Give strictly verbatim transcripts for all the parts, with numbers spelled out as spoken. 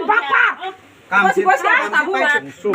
Bapa! Kam si, kam si pai chuk.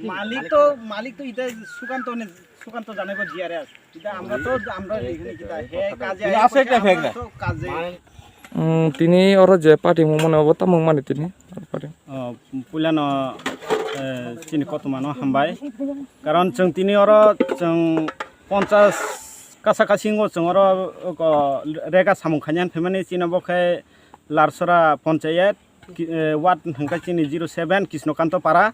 Malik to, malik to ita Sukanto ne, Sukanto janai bo G R S. Ita amra to, amra ekhane kita he kaje. Ina aai asai poisa ta phek amra na. To kaje. Mm, tini oro je party mung mane obo tamo mani tini party. Oh, puilano, eh, chini kotomano hambai. Karon chwng tini oro chwng ponchas kasa kasingo chwng oro ko rega samung khainani phaimani chini obo khe Larsora Ponchayat, ki-, eh, ward hwnkhe chini zero seven Krishnokantopara.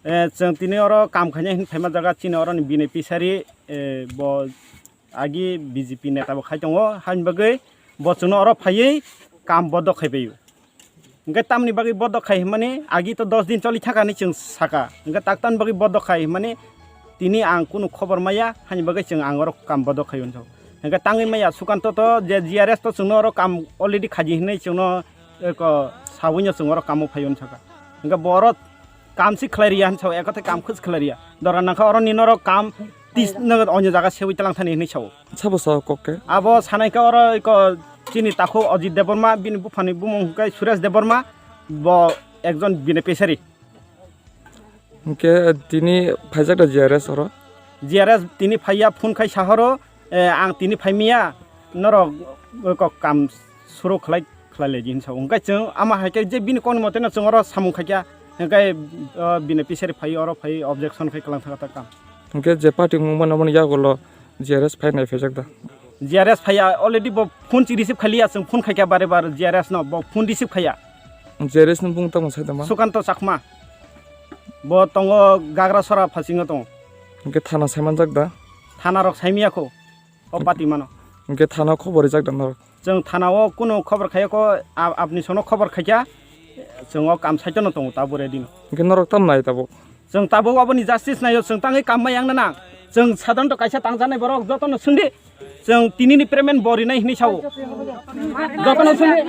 Eh, chwng tini oro kam khaina hin phaima jaga chini oroni beneficiary, eh, bo agi B J P neta bo khai tongo, haini bagwi bo chwngno oro phaiwi kam bodo khai paio. Hwnkhe tamni bagwi bodo khai hwnmani agi to dos din choli thangkha hinwi chwng sakha. Hwnkhe tak tamni bagwi bodo khai hwnmani tini ang kunu khobor maya, haini bagwi chwng ang oro kam bodo khai unsao. Hwnkhe tangwi maya Sukanto to je G R S to chwngno oro kam already khaji hinwi chwngno eko sabuino chwng oro kamo phai unsakha. Hwnkhe bo oro Kam si khlai riya hinwi sao, ekothe kam khus khlai riya. Dora nangkha oro ni norok kam tis nang onyo jaga sewi talang thani hinwi sao. Sabo sao kok khe? Abo sanai khe oro iko chini takhuk Ajit Debbarma, bini buphani bumung hwnkhe Suresh Debbarma, bo ekjon beneficiary. Hwnkhe tini phaijak da G R S oro? G R S tini phaiya, phone khai sahoro, eh, ang tini phaimiya, norok iko kam suru khlai khlai lai di hinwi sao. Hwnkhe chwng ama hai khe je bini kokni mote no chwng oro samung khaikha, hwnkhe, o, bini pisari phai oro phai objection khai kwlang thangkha ta kam. Hwnkhe je party wngmani aboni yagulo G R S phai nai phaijak da? G R S phaiya, already bo phone si receive khailiya, chwng phone khaikha bare bare G R S no, bo phone receive khaiya. G R S ni bung tamo sai tama? Sukanto Chakma. Bo tongo Gagrasora phasingo tongo. Hwnkhe thana sai manjak da? Thana rok saimiya kho. O party mano. Hwnkhe thana khobor rijak da norok? Chwng thana o kunu khobor khaiya kho, a-, apni sono khobor khaikha, chwng o kam site no tongo tabuk ready no. Hwnkhe norok tam nai tabuk? Chwng tabuk aboni justice naio, chwng tangwi kam mai yang nang. Chwng sadhanto kaisa tangjaknai borok jotono swngdi, chwng tinini payment bo rinai hinwi sao. Jotono swngdi.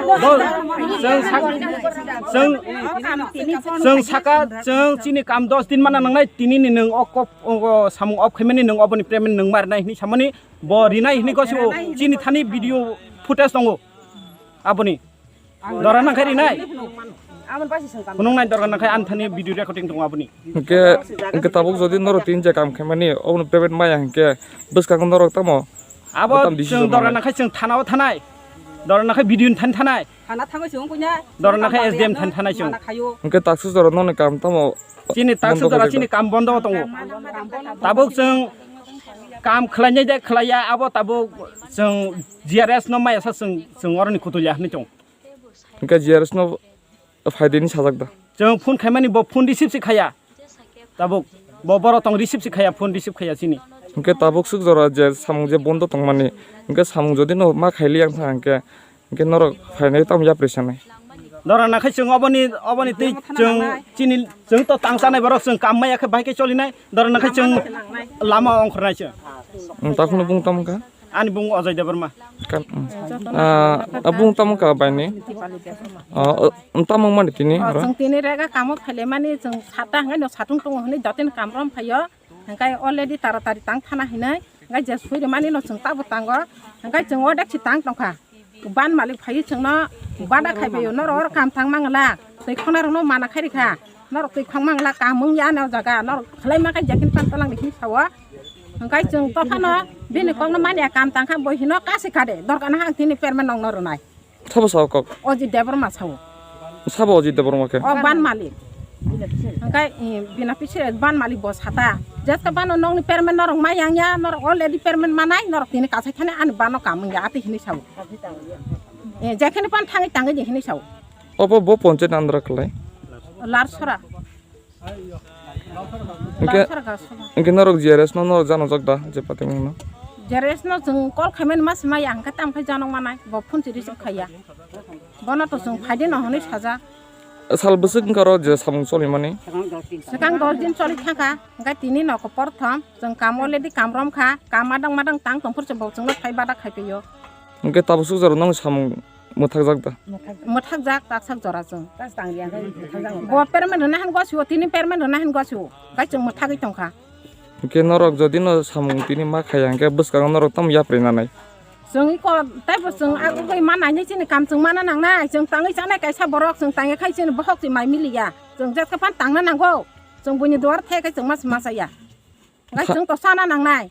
Bo, chwng sak-, chwng, chwng saka, chwng chini kam dos din mana nangnai, tinini nwng o kok, o samung off khaimani nwng oboni payment nwng ma rinai hinwi samani. Bo rinai hinwi gosio, chini thani video footage tongo aboni. Dora nangkhe rinai. Phunuknai dora nangkhe ani thani video recording tongo aboni. Hwnkhe, hwnkhe tabuk jodi norok tin je kam khaimani, oboni payment maya hwnkhe bwskango norok tamo? Abo tam decision chwng dora nangkhe chwng thanao thanai. Dora nangkhe video ni thani thanai. Thana thangwi chwng kunya. Dora nangkhe S D M thani thanai chwng. Hwnkhe taksa jora noni kam tamo? Chini taksa jora chini kam bondo tongo. Tabuk chwng Kam khlainai de khlaiya, abo tabuk chwng G R S no maya sa chwng, chwng oroni kutulya hinwi tong. Hwnkhe G R S no phaidini sajak da? Chwng phone khaimani bo phone receive se khaya. Tabuk bo borok tong receive se khaya, phone receive khaya chini. Hwnkhe tabuk swk jora je samung je bondo tongmani, hwnkhe samung jodi no ma khaili yang thang hwnkhe, hwnkhe norok phainai tamo yapri sanai. Dora nakhai chwng oboni, oboni twi chwng chini, chwng to tang chanai borok, chwng kam maya khe bahai khe cholinai. Dora nakhai chwng lama ongkhornai chwng. Takhwno bung tamo kha? Ani bung Ajay Debbarma. Kan, ah, bung tamo kha baini? Ah, tamo mani tini oro? Chwng tini rega kamo phaile mani chwng sata hwnkhai no satung tongo hwnwi dotin kam rom phaio. Hwnkhe already taratari tang thana hinwi. Hwnkhe je suri mani no chwng tabo tango. Hwnkhe chwng odek si tang tongkha. Ban malik phaiwi chwngno bada khai phaio, norok oro kam thang mangla, twi khonarokno mana khai rikha, norok twi khong mangla, kam wngya ani o jaga, norok khlai ma khe jekhini pan tolang di hinwi sao. Hwnkhe chwng tophano bini kokno manya kam tangkha, bo hino kasi kha de, dorkar na ang tini permanent nokno rwnai. Sabo sao kok? Ajay Debbarma sao. Sabo Ajay Debbarma khe? O ban malik. Hwnkhe, eh, bina pise ban malik bo sata. Jeska bano nokni permanent norok ma yang ya, norok already permanent manai, norok tini kasai thani ani bano kam wngya, ati hinwi sao. Eh, jekhini pan thangwi tangwi je hinwi sao. Obo bo ponchayat andra khlai? Larsora. Hwnkhe, Larsora Gasora. Hwnkhe norok G R S no norok jano jak da je patimung no? G R S no chwng call khaimani mas maya hwnkhe tamo khe jano manai, bo phone si receive khaiya. Bono to chwng phaidi no hwnwi sajak. Sal bwswk wngkha oro je samung cholimani? Swkang dos din choli thangkha, hwnkhe tini nokho porthom chwng kam already kam romkha, kam madang madang tang tongphuru se bo chwngno phai bada khai phaio. Hwnkhe tabuk swk jora nokni samung mwthakjak da? Mwthakjak, taksak jora chwng. Bo permanent rwna hin gosio, tini permanent rwna hin gosio, hwnkhe chwng mwthagwi tongkha. Hwnkhe norok jodi no samung tini ma khaiya hwnkhe bwskango norok tamo yapri nanai? Chwng iko teibo chwng agugwi ma nainai chini kam chwng mana nangnai. Chwng tangwi chanai kaisa borok, chwng tangwi khai chini bohok si mai miliya. Chwng jeska phan tangna nango. Chwng buini duar the khai chwng ma se ma chaya. Ngai chwng to sana nangnai.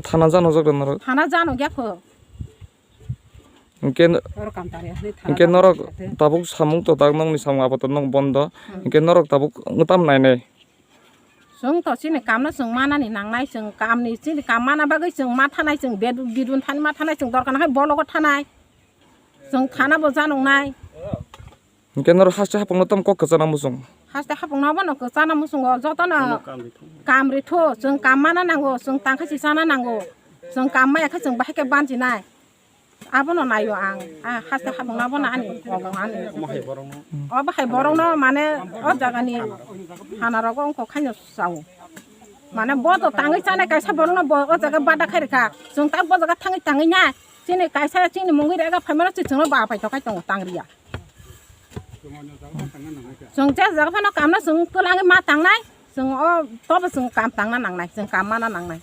Thana jano jak da norok? Thana jano gya kho. Hwnkhe, hwnkhe norok tabuk samung to tak nokni samung apato nok bondo. Hmm. Hwnkhe norok tabuk wng tam nainai? Chwng to chini kamno chwng manani nangnai, chwng kamni chini kam mana bagwi chwng ma thanai, chwng bed-, bidun thani ma thanai, chwng dorkar nakhai bologo thanai, chwng thana bo janoknai. Hwnkhe norok haste hapungno tamo kok kwchana muchung? Haste hapungno bono kwchana muchungo, jotono kam ritho, chwng kam mana nango, chwng tangkha si chana nango, chwng kam maya khe chwng bahai khe banjinai. Abono naio ang, ah, haste hapungno abono ani kok ani. Omo hai borokno? Obo hai borokno mane o jagani thana rogo wngkha khaino sao. Mane bo to tangwi chanai kaisa borokno bo o jaga bada khai rikha. Chwng ta bo jaga thangwi tangwi na. Chini kaisa chini mungwi rega phaimano chwngno ba pai to khai tongo tangriya. Chwng je jaga phano kamno chwng twlangwi ma tangnai. Chwng o tobo chwng kam tangna nangnai. Chwng kam mana nangnai.